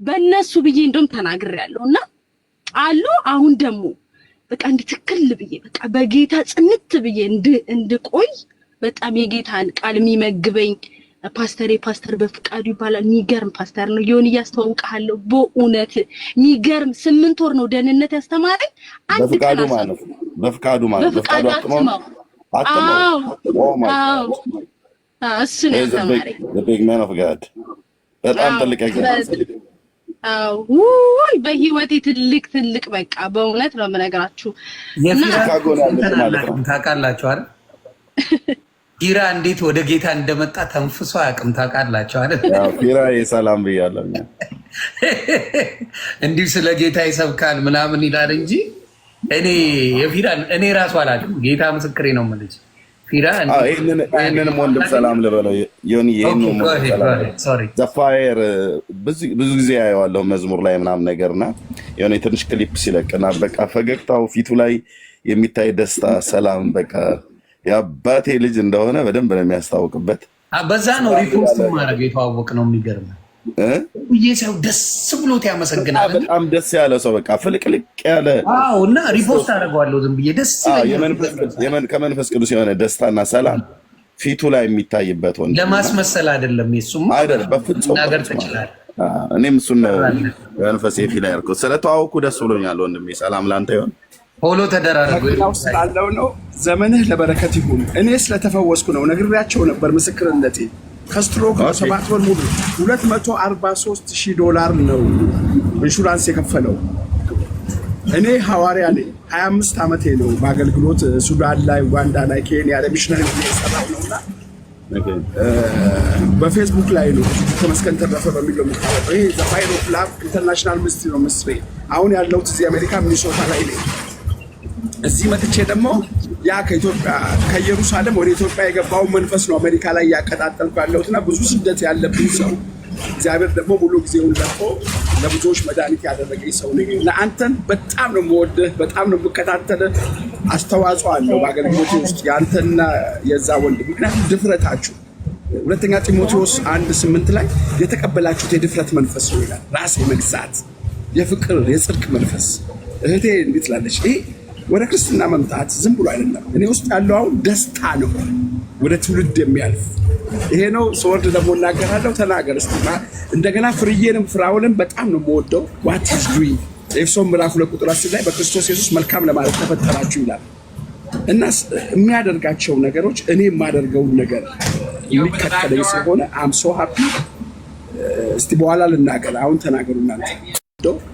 በእነሱ ብዬ እንደውም ተናግሬያለሁ እና አሉ። አሁን ደግሞ በቃ እንድትክል ብዬ በቃ በጌታ ጽንት ብዬ እንድቆይ በጣም የጌታን ቃል የሚመግበኝ ፓስተሬ ፓስተር በፍቃዱ ይባላል። የሚገርም ፓስተር ነው። የሆን እያስተዋውቅሃለሁ። በእውነት የሚገርም 8 ወር ነው ደህንነት ያስተማረኝ። አንድ በፍቃዱ ቀን ማለት ነው። በፍቃዱ ማለት በፍቃዱ በፍቃዱ አትመው አትመው። አትመው። አዎ። Oh my አዎ። God. አዎ፣ እሱ ነው He's a big ያስተማረኝ። the big man of God። በጣም ትልቅ እግዚአብሔር። አዎ፣ ውይ በህይወቴ ትልቅ ትልቅ በቃ በእውነት ነው የምነግራችሁ። እና የፊራ ቺካጎ ነው ያለችው እንትን ማለት ነው። አናውቅም፣ ታውቃላችሁ አይደል? ፊራ እንዴት ወደ ጌታ እንደመጣ ተንፍሶ አያውቅም። ታውቃላችሁ አይደል? ያው ፊራ የሰላም ብያለሁ። እኛ እንዲሁ ስለ ጌታ ይሰብካል ምናምን ይላል እንጂ እኔ የፊራ እኔ ራሱ አላውቅም። ጌታ ምስክሬ ነው የምልህ። ፊራ አዎ፣ ይህንንም ወንድም ሰላም ልበለው ዮኒ፣ ይህንን ወንድም ሰላም። Sorry. The fire ብዙ ብዙ ጊዜ ያየዋለሁ መዝሙር ላይ ምናምን ነገርና የሆነ ትንሽ ክሊፕ ሲለቅና በቃ ፈገግታው ፊቱ ላይ የሚታይ ደስታ፣ ሰላም፣ በቃ የአባቴ ልጅ እንደሆነ በደንብ ነው የሚያስታውቅበት። በዛ ነው repost ማድረግ የተዋወቅ ነው። የሚገርም እ? ብዬ ሰው ደስ ብሎት ያመሰግናል። በጣም ደስ ያለ ሰው፣ በቃ ፍልቅልቅ ያለ። አዎ፣ እና repost አደርገዋለሁ ዝም ብዬ ደስ አዎ፣ ይለኛል። ከመንፈስ ቅዱስ የሆነ ደስታና ሰላም ፊቱ ላይ የሚታይበት ወንድም እና ለማስመሰል አይደለም፣ የሱማ አይደለም በፍጹም። መናገር በፍጹም። ትችላለህ። አዎ፣ እኔም እሱን ነው በመንፈስ የፊ ላይ ያልኩት። ስለተዋወኩ ደስ ብሎኛል ወንድሜ። ሰላም ላንተ ይሆን። Follow ተደራረጉ። መኪናው ስላለው ነው። ዘመንህ ለበረከት ይሁን። እኔ ስለተፈወስኩ ነው። ነግሬያቸው ነበር ምስክርነቴ። ከስትሮክ ነው። 7 ወር ሙሉ 243 ሺህ ዶላር ነው ኢንሹራንስ የከፈለው። እኔ ሐዋርያ ነኝ። 25 ዓመቴ ነው በአገልግሎት። ሱዳን ላይ፣ ኡጋንዳ ላይ፣ ኬንያ ላይ ሚሽነሪ የሰራው ነው እና በፌስቡክ ላይ ነው ተመስገን ተረፈ በሚል ነው የሚታወቀው። ይሄ The Fire of Love International Ministry ነው ምስሬ። አሁን ያለሁት እዚህ አሜሪካ ሚኒሶታ ላይ ነኝ። እዚህ መጥቼ ደግሞ ያ ከኢትዮጵያ ከኢየሩሳሌም ወደ ኢትዮጵያ የገባውን መንፈስ ነው አሜሪካ ላይ እያቀጣጠልኩ ያለሁትና ብዙ ስደት ያለብኝ ሰው፣ እግዚአብሔር ደግሞ ሙሉ ጊዜውን ለቆ ለብዙዎች መድኃኒት ያደረገኝ ሰው ነኝ እና አንተን በጣም ነው የምወድህ፣ በጣም ነው የምከታተልህ። አስተዋጽኦ አለው በአገልግሎቴ ውስጥ የአንተና የዛ ወንድ፣ ምክንያቱም ድፍረታችሁ ሁለተኛ ጢሞቴዎስ 1:8 ላይ የተቀበላችሁት የድፍረት መንፈስ ነው ይላል። ራስ የመግዛት፣ የፍቅር፣ የጽድቅ መንፈስ። እህቴ እንዴት ትላለች? ይሄ ወደ ክርስትና መምጣት ዝም ብሎ አይደለም። እኔ ውስጥ ያለው አሁን ደስታ ነው፣ ወደ ትውልድ የሚያልፍ ይሄ ነው። ስወርድ ደግሞ እናገራለሁ። ተናገር እስቲ። እንደገና ፍርዬንም ፍራውልን በጣም ነው የምወደው። What he's doing፣ ኤፌሶን ምዕራፍ 2 ቁጥር 10 ላይ በክርስቶስ ኢየሱስ መልካም ለማድረግ ተፈጠራችሁ ይላል እና የሚያደርጋቸው ነገሮች እኔ የማደርገውን ነገር የሚከተለኝ ስለሆነ I'm so happy። እስቲ በኋላ ልናገር። አሁን ተናገሩ እናንተ።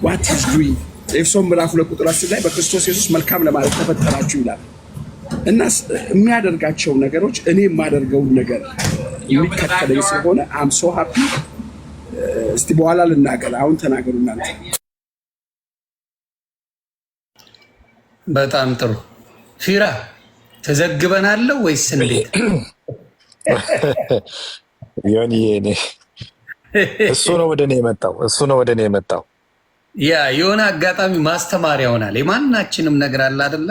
What he's doing፣ ኤፌሶን ምዕራፍ 2 ቁጥር 10 ላይ በክርስቶስ ኢየሱስ መልካም ለማድረግ ተፈጠራችሁ ይላል እና የሚያደርጋቸው ነገሮች እኔ የማደርገውን ነገር የሚከተለኝ ስለሆነ I'm so happy። እስቲ በኋላ ልናገር። አሁን ተናገሩ እናንተ። በጣም ጥሩ። ፊራ ተዘግበናለሁ ወይስ እንዴት? ዮኒ፣ እኔ እሱ ነው ወደ እኔ የመጣው። እሱ ነው ወደ እኔ የመጣው። ያ የሆነ አጋጣሚ ማስተማሪያ ይሆናል። የማናችንም ነገር አለ አይደለ?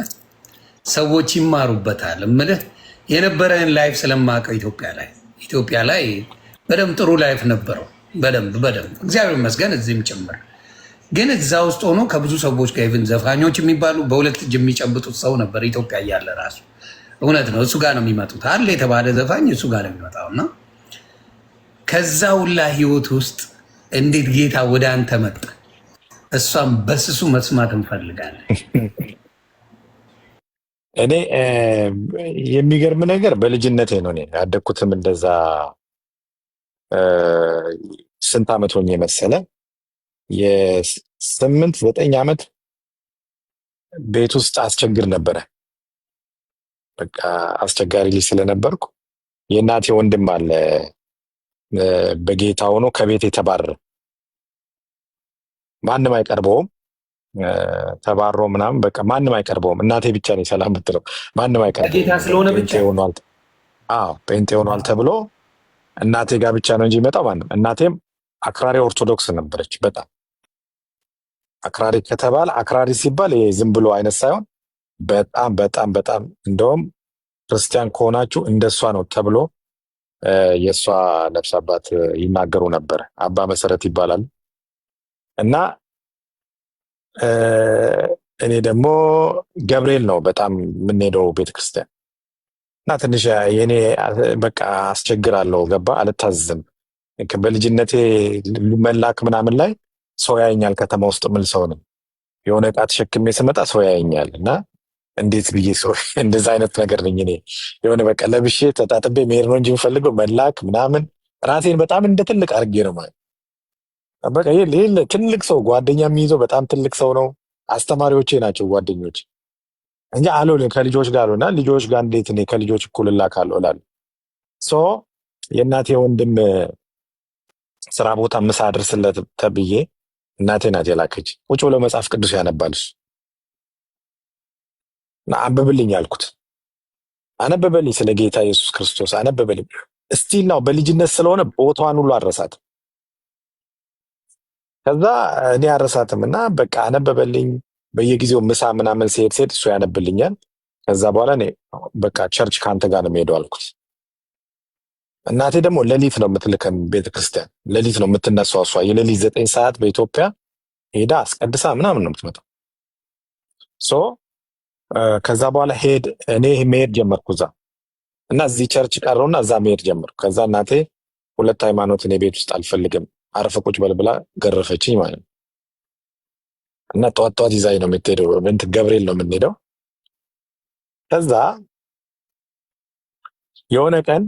ሰዎች ይማሩበታል። እምልህ የነበረህን life ስለማውቀው ኢትዮጵያ ላይ በደንብ ጥሩ life ነበረው። በደንብ በደንብ እግዚአብሔር ይመስገን እዚህም ጭምር። ግን እዛ ውስጥ ሆኖ ከብዙ ሰዎች ጋር even ዘፋኞች የሚባሉ በሁለት እጅ የሚጨብጡት ሰው ነበር ኢትዮጵያ እያለ ራሱ። እውነት ነው። እሱ ጋር ነው የሚመጡት አለ የተባለ ዘፋኝ እሱ ጋር ነው የሚመጣው። እና ከዛ ሁላ ህይወት ውስጥ እንዴት ጌታ ወደ አንተ መጣ? እሷም በስሱ መስማት እንፈልጋለን። እኔ የሚገርም ነገር በልጅነቴ ነው እኔ ያደግኩትም እንደዛ። ስንት ዓመት ሆኜ መሰለ? የ8 9 ዓመት ቤት ውስጥ አስቸግር ነበረ። በቃ አስቸጋሪ ልጅ ስለነበርኩ የእናቴ ወንድም አለ፣ በጌታ ሆኖ ከቤት የተባረረ፣ ማንም አይቀርበውም። ተባሮ ምናምን በቃ ማንም አይቀርበውም። እናቴ ብቻ ነው ሰላም ብትለው ማንም አይቀርበውም። በጌታ ስለሆነ ብቻ? ጴንጤ ሆኗል። አዎ፣ ጴንጤ ሆኗል ተብሎ እናቴ ጋር ብቻ ነው እንጂ ይመጣው ማንም። እናቴም አክራሪ ኦርቶዶክስ ነበረች። በጣም አክራሪ ከተባለ፣ አክራሪ ሲባል ይሄ ዝም ብሎ አይነት ሳይሆን በጣም በጣም በጣም፣ እንደውም ክርስቲያን ከሆናችሁ እንደሷ ነው ተብሎ የእሷ ነፍስ አባት ይናገሩ ነበር። አባ መሰረት ይባላል። እና እኔ ደግሞ ገብርኤል ነው በጣም የምንሄደው ቤተክርስቲያን እና ትንሽ የኔ በቃ አስቸግራለሁ። ገባ አልታዘዝም። በልጅነቴ መላክ ምናምን ላይ ሰው ያየኛል። ከተማ ውስጥ ምን ሰው ነው የሆነ እቃ ተሸክሜ ስመጣ ሰው ያየኛል እና እንዴት ብዬ ሰው እንደዛ አይነት ነገር ነኝ እኔ። የሆነ በቃ ለብሼ ተጣጥቤ መሄድ ነው እንጂ የምፈልገው መላክ ምናምን ራሴን በጣም እንደ ትልቅ አድርጌ ነው ማለት በቃ ይሄ ትልቅ ሰው ጓደኛ የሚይዘው በጣም ትልቅ ሰው ነው። አስተማሪዎቼ ናቸው ጓደኞች እንጂ አልሆንም ከልጆች ጋር እና ልጆች ጋር እንዴት እኔ ከልጆች እኩል እላካለሁ እላለሁ። So የእናቴ ወንድም ስራ ቦታ ምሳ አድርስለት ተብዬ እናቴ ናት የላከች። ቁጭ ብሎ መጽሐፍ ቅዱስ ያነባል እሱ እና አንብብልኝ አልኩት። አነበበልኝ፣ ስለ ጌታ ኢየሱስ ክርስቶስ አነበበልኝ። Still now በልጅነት ስለሆነ ቦታዋን ሁሉ አልረሳትም። ከዛ እኔ አልረሳትም እና በቃ አነበበልኝ። በየጊዜው ምሳ ምናምን ሲሄድ ሲሄድ እሱ ያነብልኛል። ከዛ በኋላ እኔ በቃ church ከአንተ ጋር ነው የምሄደው አልኩት። እናቴ ደግሞ ሌሊት ነው የምትልከን ቤተክርስቲያን፣ ሌሊት ነው የምትነሳው እሷ የሌሊት 9 ሰዓት በኢትዮጵያ ሄዳ አስቀድሳ ምናምን ነው የምትመጣው። So ከዛ በኋላ ሄድ እኔ መሄድ ጀመርኩ እዛ እና እዚህ church ቀረውና እዛ መሄድ ጀመርኩ። ከዛ እናቴ ሁለት ሃይማኖት እኔ ቤት ውስጥ አልፈልግም አርፈህ ቁጭ በል ብላ ገረፈችኝ ማለት ነው። እና ጠዋት ጠዋት ይዛኝ ነው የምትሄደው፣ እንትን ገብርኤል ነው የምንሄደው። ከዛ የሆነ ቀን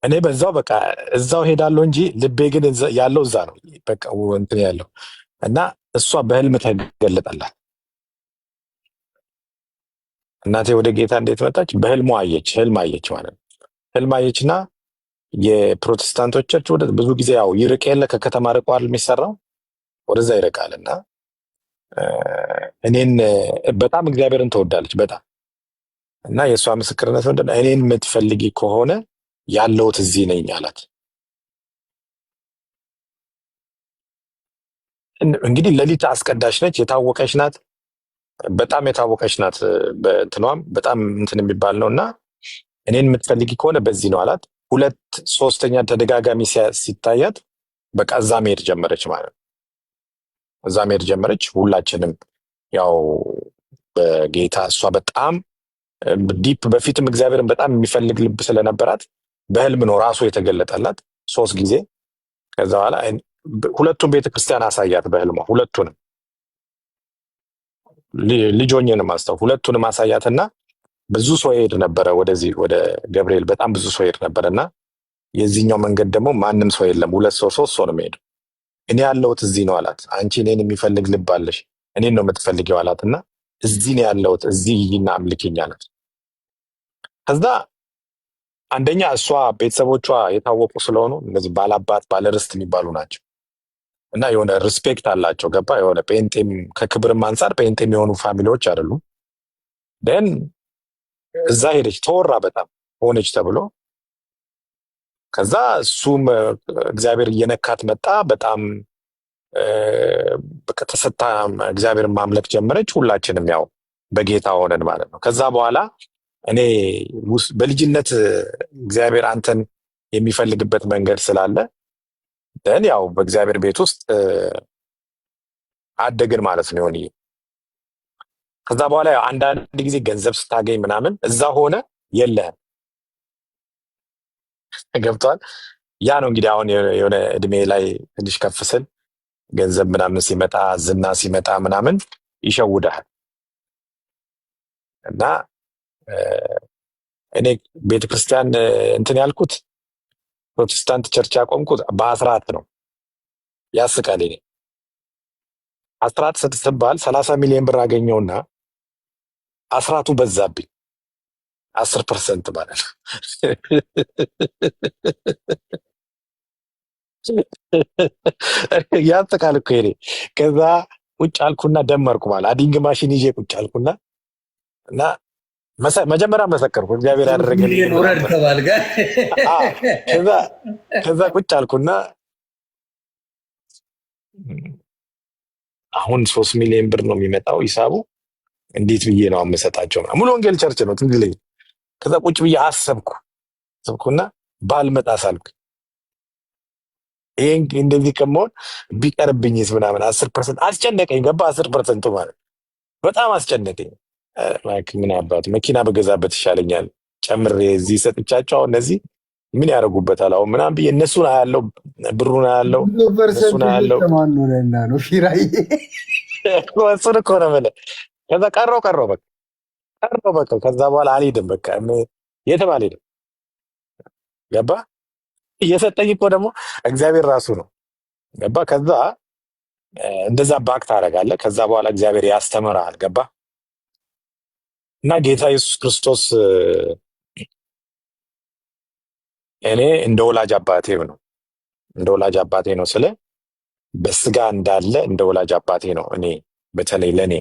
እኔ በዛው በቃ እዛው ሄዳለሁ እንጂ ልቤ ግን ያለው እዛ ነው። በቃ እንትን ያለው እና እሷ በህልም ተገለጠላት። እናቴ ወደ ጌታ እንዴት መጣች? በህልሟ አየች፣ ህልም አየች ማለት ነው። ህልም አየችና የፕሮቴስታንቶች church ወደ ብዙ ጊዜ ያው ይርቅ የለ ከከተማ ርቋል የሚሰራው ወደዛ ይርቃል እና እኔን በጣም እግዚአብሔርን ትወዳለች በጣም እና የእሷ ምስክርነት ምንድን ነው? እኔን የምትፈልጊ ከሆነ ያለሁት እዚህ ነኝ አላት። እንግዲህ ሌሊት አስቀዳሽ ነች፣ የታወቀች ናት፣ በጣም የታወቀች ናት። በእንትኗም በጣም እንትን የሚባል ነው እና እኔን የምትፈልጊ ከሆነ በዚህ ነው አላት። ሁለት ሶስተኛ ተደጋጋሚ ሲታያት በቃ እዛ መሄድ ጀመረች ማለት ነው። እዛ መሄድ ጀመረች። ሁላችንም ያው በጌታ እሷ በጣም deep በፊትም እግዚአብሔርን በጣም የሚፈልግ ልብ ስለነበራት በህልም ነው ራሱ የተገለጠላት 3 ጊዜ። ከዛ በኋላ ሁለቱም ቤተክርስቲያን አሳያት በህልሟ ሁለቱንም ልጅ ሆኜ ነው የማስታውሰው። ሁለቱንም አሳያትና ብዙ ሰው ይሄድ ነበረ ወደዚህ ወደ ገብርኤል በጣም ብዙ ሰው ይሄድ ነበረ እና የዚህኛው መንገድ ደግሞ ማንም ሰው የለም፣ 2 ሰው 3 ሰው ነው የሚሄደው። እኔ ያለሁት እዚህ ነው አላት። አንቺ እኔን የሚፈልግ ልብ አለሽ፣ እኔን ነው የምትፈልጊው አላት እና እዚህ ነው ያለሁት፣ እዚህ ሂጂና አምልኪኝ አላት። ከዛ አንደኛ እሷ ቤተሰቦቿ የታወቁ ስለሆኑ እነዚህ ባላባት ባለርስት የሚባሉ ናቸው እና የሆነ respect አላቸው። ገባ የሆነ ጴንጤም ከክብርም አንጻር ጴንጤም የሆኑ family ዎች አይደሉም። Then እዛ ሄደች፣ ተወራ በጣም ሆነች ተብሎ። ከዛ እሱም እግዚአብሔር እየነካት መጣ። በጣም በቃ ተሰጥታ እግዚአብሔርን ማምለክ ጀመረች። ሁላችንም ያው በጌታ ሆነን ማለት ነው። ከዛ በኋላ እኔ በልጅነት እግዚአብሔር አንተን የሚፈልግበት መንገድ ስላለ then ያው በእግዚአብሔር ቤት ውስጥ አደግን ማለት ነው። ይሆን ከዛ በኋላ ያው አንዳንድ ጊዜ ገንዘብ ስታገኝ ምናምን እዛ ሆነ የለህም ገብቷል። ያ ነው እንግዲህ አሁን የሆነ እድሜ ላይ ትንሽ ከፍ ስል ገንዘብ ምናምን ሲመጣ ዝና ሲመጣ ምናምን ይሸውዳል። እና እኔ ቤተክርስቲያን እንትን ያልኩት ፕሮቴስታንት church ያቆምኩት በአስራት ነው። ያስቃል። እኔ አስራት ስትባል 30 ሚሊዮን ብር አገኘውና አስራቱ በዛብኝ 10% ማለት ነው። ያስቃል እኮ እኔ። ከዛ ቁጭ አልኩና ደመርኩ ማለት adding machine ይዤ ቁጭ አልኩና እና መጀመሪያ መሰከርኩ እግዚአብሔር ያደረገልኝ ውረድ ተባልከ። ከዛ ቁጭ አልኩና አሁን 3 ሚሊዮን ብር ነው የሚመጣው ሂሳቡ፣ እንዴት ብዬ ነው የምሰጣቸው? ሙሉ ወንጌል church ነው ትዝ ይለኛል። ከዛ ቁጭ ብዬ አሰብኩና ባልመጣስ አልኩ። ይሄን እንደዚህ ከመሆን ቢቀርብኝስ ምናምን 10% አስጨነቀኝ። ገባ 10%ቱ ማለት በጣም አስጨነቀኝ። Like ምን አባቱ መኪና በገዛበት ይሻለኛል፣ ጨምሬ እዚህ ሰጥቻቸው አሁን እነዚህ ምን ያደርጉበታል አሁን ምናምን ብዬ እነሱን አያለው፣ ብሩን አያለው፣ percent እነሱን አያለው። ማን ሆነና ነው ፊራዬ? እሱን እኮ ነው የምልህ። ከዛ ቀረው ቀረው በቃ ቀረው በቃ። ከዛ በኋላ አልሄድም በቃ የትም አልሄድም። ገባ እየሰጠኝ እኮ ደግሞ እግዚአብሔር ራሱ ነው። ገባ ከዛ እንደዛ back ታደርጋለህ። ከዛ በኋላ እግዚአብሔር ያስተምርሃል። ገባ እና ጌታ ኢየሱስ ክርስቶስ እኔ እንደ ወላጅ አባቴ ነው፣ እንደ ወላጅ አባቴ ነው ስለ በስጋ እንዳለ እንደ ወላጅ አባቴ ነው። እኔ በተለይ ለእኔ